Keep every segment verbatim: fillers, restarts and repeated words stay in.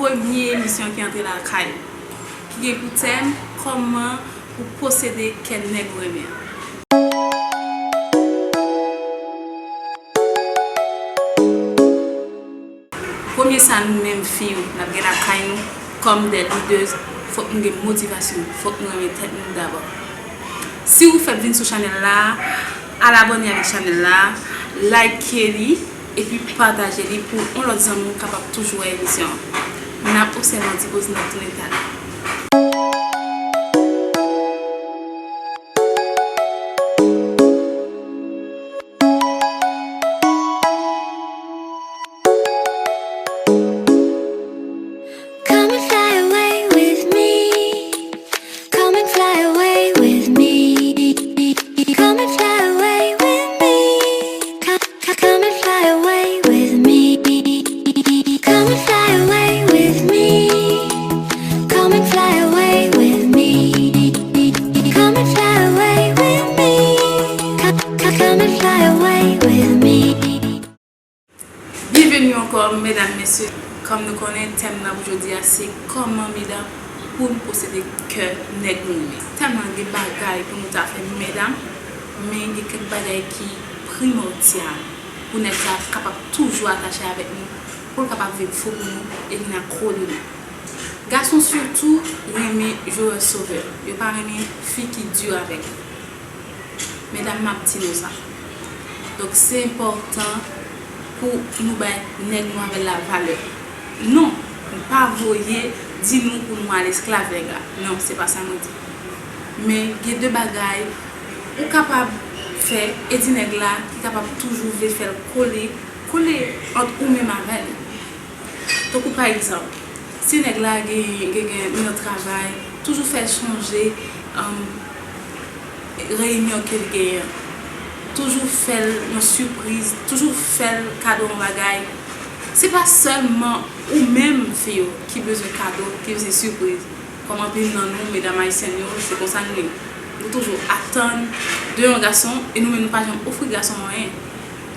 Premye emisyon ki antre lakay ou, ki gen pou tèm: kòman pou posede kè nèg ou renmen an. Premye sa, nou menm fi yo, n ap gen lakay nou, kòm de lidèz, fòk nou gen motivasyon, fòk nou renmen tèt nou dabò. Si ou fèk vin sou chanèl la, al abòne avèk chanèl la, like li, epi pataje li pou yon lòt zanmi w kapab toujou wè emisyon an. N ap obsève yon ti poz, n ap tounen talè. Come and fly away with me. Come and fly away with me. Come and fly away with me. Come, come, come and fly away with me. Come and fly away with me. Come and fly away with me. Come and fly away with me. Come, come, come and fly away with me. Byenveni ankò, medam, mesye. Kòm nou konnen, tèm nan pou jodi a se kòman, medam, pou n posede kè nèg nou renmen. Tèlman gen bagay pou nou ta fè, medam, men gen kèk bagay ki primòdyal pou nèg sa kapab toujou atache avèk nou, pou l kapab vin fou pou nou e vin akwo de nou. Gason sitou renmen jwè sovè. Yo pa renmen fi ki di avèk yo. Medam, m ap di nou sa. Donk, se enpòtan pou nou bay nèg nou avè l la valè. Non, m pa voye di nou pou nou al esklav nèg la. Non, se pa sa mwen di. Men gen de bagay ou kapab fè e di nèg la ki kapab toujou vle fè l kole, kole ant ou menm avè l. Tankou pa egzanp, si nèg la gen, gen, gen, li nan travay, toujou fè l sonje, um, reyinyon ke l genyen an. Toujou fè l yon sipriz, toujou fè l kado yon bagay. Se pa sèlman ou menm, fi yo, ki bezwen kado, ki bezwen sipriz. Kòm anpil nan nou, medam ayisyèn yo, se konsa nou ye. Nou toujou atann de yon gason e nou menm nou pa janm ofri gason anyen.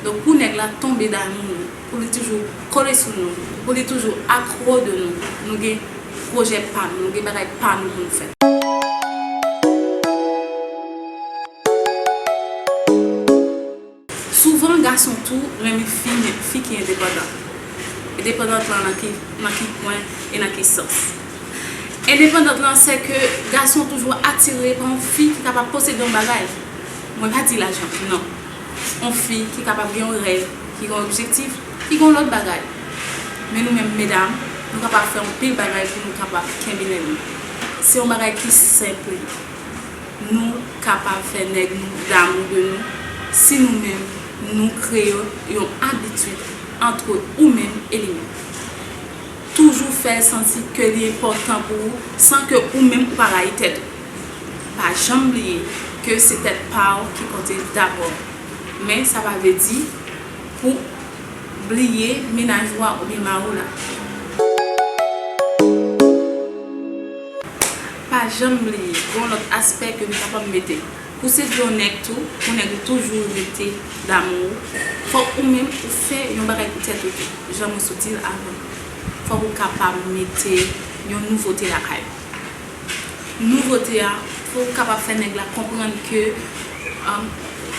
Donk, pou nèg la tonbe damou nou, pou li toujou kole sou nou, pou li toujou akwo de nou, nou gen pwojè pa nou, nou gen bagay pa nou pou nou fè. Souvan, gason tou renmen fi, fi ki endepandan. Endepandant lan nan ki, nan ki pwen e nan ki sans? Endepandant lan, se ke gason toujou atire pa yon fi ki kapab posede yon bagay. Mwen pa di lajan, non. Yon fi ki kapab gen yon rèv, ki gen yon objektif, ki gen yon lòt bagay. Men nou menm medam, nou kapab fè yon pil bagay pou nou kapab kenbe nèg nou. Se yon bagay ki senp. Nou kapab fè nèg nou damou de nou si nou menm nou kreye yon abitid ant ou menm e li menm. Toujou fè l santi ke li enpòtan pou ou san ke ou menm ou pa rayi tèt ou. Pa janm bliye ke se tèt pa w ki konte dabò. Men sa pa vle di pou bliye mennaj ou a oubyen mari w la. Pa janm bliye, gen yon lòt aspè ke nou kapab mete. Pou sedui yon nèg tou, pou nèg ou toujou rete damou ou, fòk ou menm ou fè yon bagay pou tèt ou tou, jan mwen sot di l avan. Fòk ou kapab mete yon nouvote lakay ou. Nouvote a, fòk ou kapab fè nèg la konprann ke, um,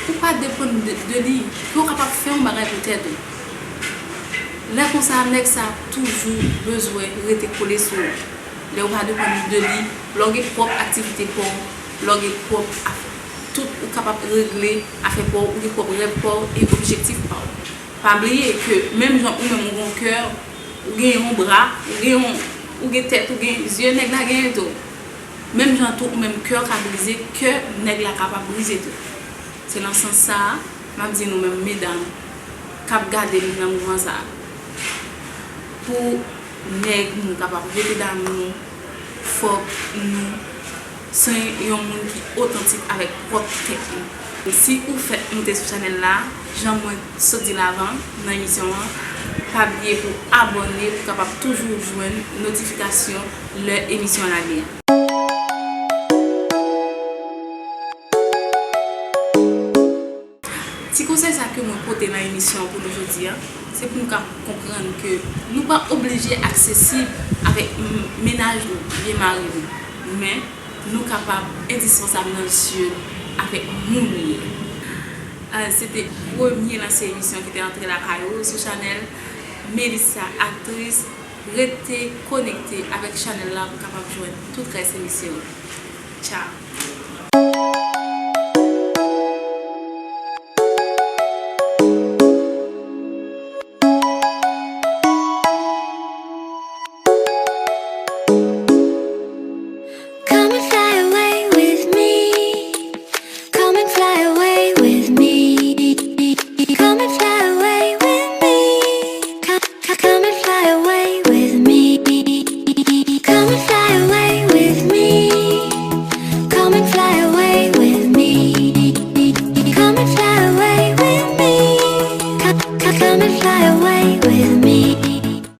ou pa depann de, de li, ke ou kapab fè yon bagay pou tèt ou. Lè konsa, nèg sa toujou bezwen rete kole sou ou. Lè ou pa depann de li, lè w gen pwòp aktivite pa w, lè w gen pwòp af-, tout ou kapab regle afè pa w, ou gen pwòp rèv pa w e objektif pa w. Pa bliye ke menm jan ou menm ou gen yon kè, ou gen yon bra, ou gen yon, ou gen tèt, ou gen zye, nèg la genyen tou. Menm jan tou ou menm kè w ka brize, kè nèg la kapab brize tou. Se nan sans sa a, m ap di nou menm medam k ap gade m nan moman sa a, pou nèg nou kapab rete damou nou, fòk nou se yon moun ki otantik avèk pwòp tèt nou. Si ou fèk moute sou chanèl la, jan mwen sot di l avan nan emisyon an, pa bliye pou abòne pou kapab toujou jwenn notifikasyon lè emisyon an lage a. Ti konsèy sa ke mwen pote nan Misyon pou nou jodi a, se pou nou ka konprann ke nou pa oblije aksesib avèk m- mennaj nou, vye mari nou, men nou kapab endispansab nan zye avèk moun nou ye. Ah, se te premye nan seri emisyon ki te antre lakay ou sou chanèl Melissa Actrice. Rete konekte avèk chanèl la pou kapab jwenn tout rès emisyon yo. Tchao!